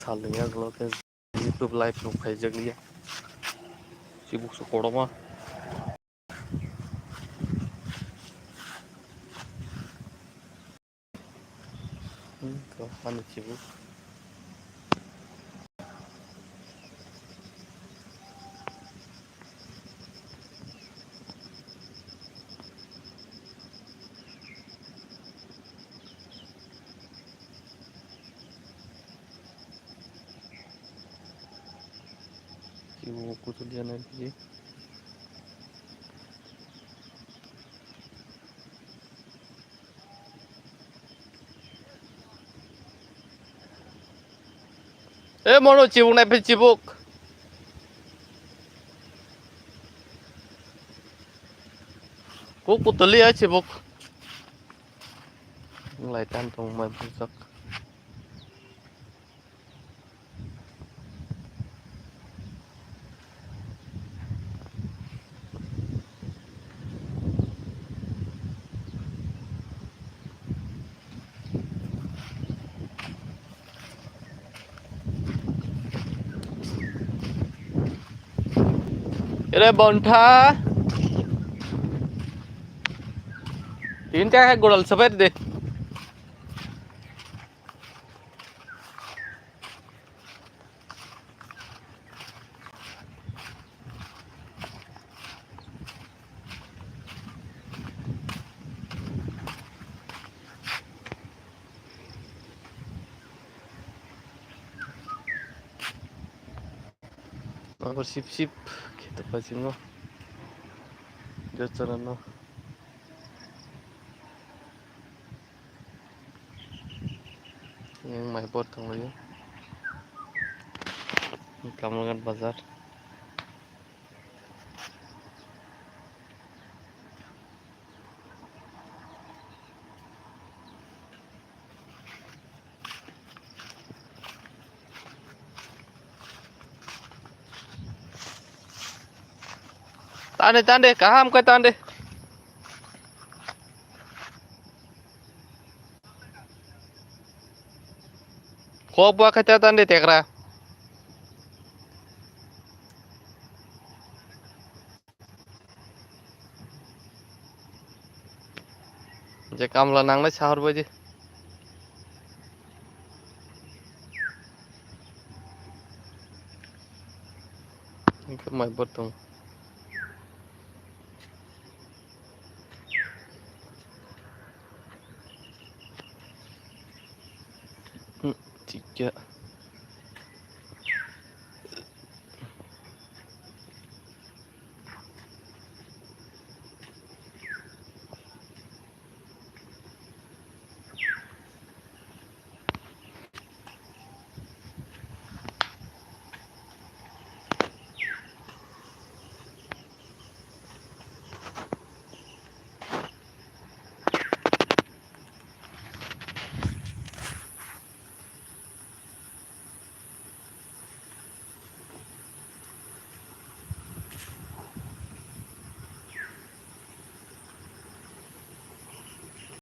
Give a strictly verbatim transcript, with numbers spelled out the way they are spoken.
Salni yagulo khe YouTube live rok khaijak liya. Chibuk su kotorma. Hmm, to, ani chibuk. Chibuk kuchuk liya nai phi. E mono chibuk nai phi chibuk. Kuk putuli ya chibuk. Lai tan tong mai bujak. Ere bontha. Tin ta hai goral sabai de. Abo sip sip khe tongkha chwngno jotono no. Yang mai bor tonglaio. Kamalghat bazar. Tande, tande, kaham khe tande. Khok bua khe ta tande tekra. Je kamla nangnai sahor bai di. Mai bor tong. Hmm, thik ya.